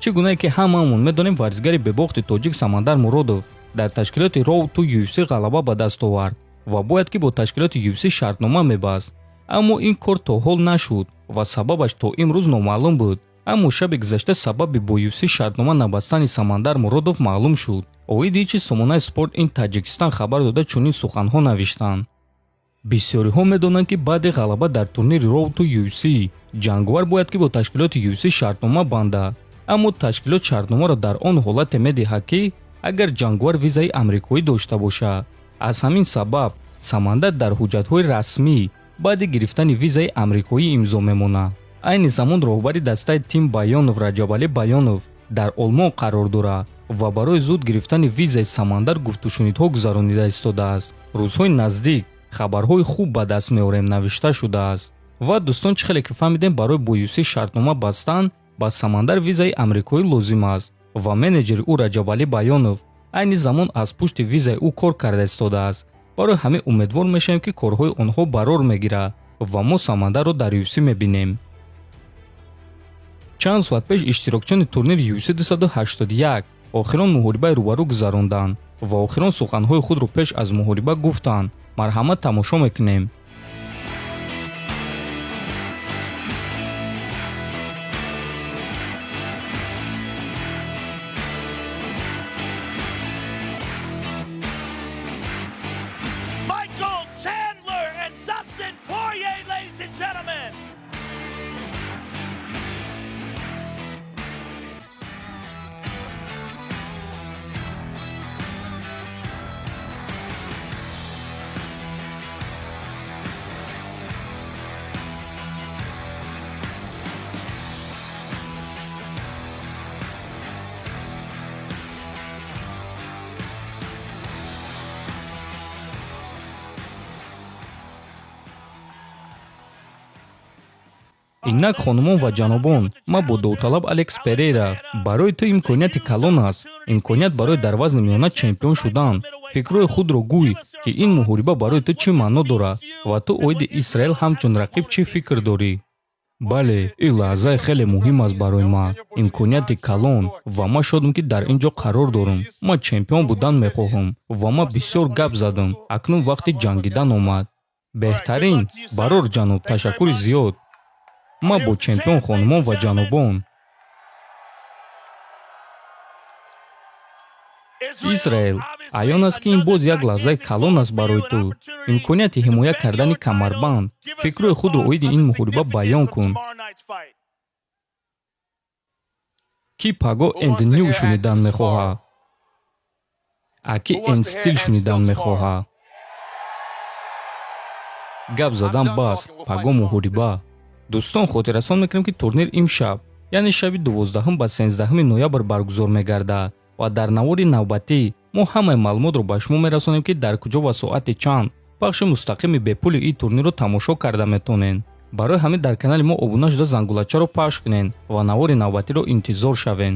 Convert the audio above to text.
Чӣ гунае ки ҳамаамон медонем, варзигари бебохти тоҷик Самандар Муродов дар ташкилоти Road to UFC ғалаба ба даст овард ва бояд ки бо ташкилоти UFC шартнома мебаст. Аммо ин кор то ҳол нашуд ва сабабаш то имрӯз номаълум буд. Аммо шаби гузашта сабаби бо UFC шартнома набастани Самандар Муродов маълум шуд. Оиди чӣ сомонаи Спорт ин Таҷикистон хабар дода, чунин суханҳо навиштанд: бисёриҳо медонанд, ки баъди ғалаба дар турнири Road to UFC ҷанговар бояд ки бо ташкилоти UFC шартнома бандад. Аммо ташкилот шартномаро дар он ҳолате медиҳад, ки агар ҷанговар визаи амрикоӣ дошта бошад. Аз ҳамин сабаб Самандар дар ҳуҷҷатҳои расмӣ баъди гирифтани визаи амрикоӣ имзо мемонад. Айни замон роҳбари дастаи Тим Баёнов Раҷабалӣ Баёнов дар Олмон қарор дорад ва барои зуд гирифтани визаи Самандар гуфтушунидҳо гузаронида истодааст. Рӯзҳои наздик хабарҳои хуб ба даст меорем, навишта шудааст. Ва дӯстон, чӣ хеле ки фаҳмидем, барои бо UFC шартнома бастан ба Самандар визаи амрикоӣ лозим аст ва менеҷери ӯ Раҷабалӣ Баёнов айни замон аз пушти визаи ӯ кор карда истодааст. Барои ҳамин умедвор мешавем, ки корҳои онҳо барор мегирад ва мо Самандарро дар UFC мебинем. Чанд соат пеш иштирокчиёни турнири UFC 281 охирон муҳорибаи рӯбарӯ гузаронданд ва охирон суханҳои худро пеш аз муҳориба гуфтанд. Марҳамат, тамошо мекунем. Michael Chandler and Dustin Poirier, ladies and gentlemen. Инак, хонумон ва ҷанобон, ман бо довталаб Алекс Перейра. Барои ту имконияти калон аст, имконият барои дар вазни миёна чемпион шудан. Фикрҳои худро гӯй, ки ин муҳориба барои ту чӣ маъно дорад ва ту оиди Исраил ҳамчун рақиб чӣ фикр дорӣ? Бале, ин лаҳзаи хеле муҳим аст барои ман, имконияти калон, ва ман шодам, ки дар ин ҷо қарор дорам. Ман чемпион будан мехоҳам ва ман бисёр гап задам. Акнун вақти ҷангидан омад. Беҳтарин, барор, ҷаноб, ташаккури зиёд. Ман бо чемпион, хонумон ва ҷанобон. Исраэл, аён аст, ки ин боз як лаҳзаи калон аст барои ту, имконияти ҳимоя кардани камарбанд. Фикрҳои худро оиди ин муҳориба баён кун. Ки паго and New шунидан мехоҳад? Аки and Still шунидан мехоҳад? Гап задан бас, паго муҳориба. Дӯстон, хотиррасон мекунем, ки турнир имшаб, яъне шаби 12 ба 13 ноябр баргузор мегардад ва дар навори навбатӣ мо ҳамаи маълумотро ба шумо мерасонем, ки дар куҷо ва соати чанд пахши мустақими бепули ин турнирро тамошо карда метавонед. Барои ҳамин дар канали мо обуна шуда, зангулачаро пахш кунед ва навори навбатиро интизор шавед.